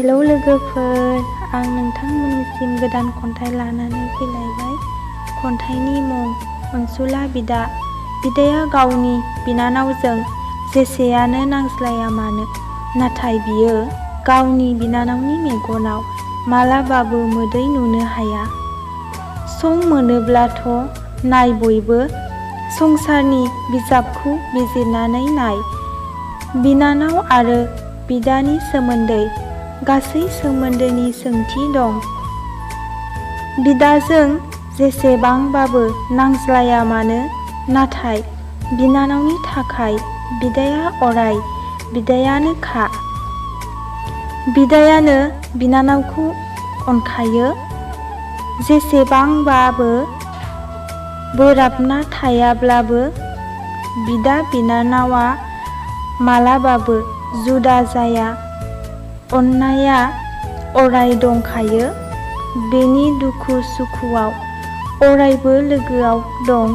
Hello लोगोफोर, आं नोंथांमोननिसिम गोदान खन्थाइ लानानै फैलायबाय। खन्थाइनि मुं अनसुला बिदा। बिदाया गावनि बिनानावजों जेसेयानो नांज्लाया मानो, नाथाय बियो गावनि बिनानावनि मेगनाव मालाबाबो मोदै नुनो हाया। सम मोनोब्लाथ' नाय बयबो, संसारनि बिजाबखौ बिजिरनानै नाय। बिनानाव आरो बिदानि सोमोन्दै गासै सोमोन्दोनि सोंथि दं। बिदाजों जेसेबांबाबो नांज्लाया मानो, नाथाय बिनानावनि थाखाय बिदाया अराय बिदायानोखा। बिदायानो बिनानावखौ अनखायो। जेसेबांबाबो बोराबना थायाब्लाबो बिदा बिनानावा मालाबाबो जुदा जाया। अननाया अराय दंखायो। बेनि दुखु सुखुआव अरायबो लोगोआव दं।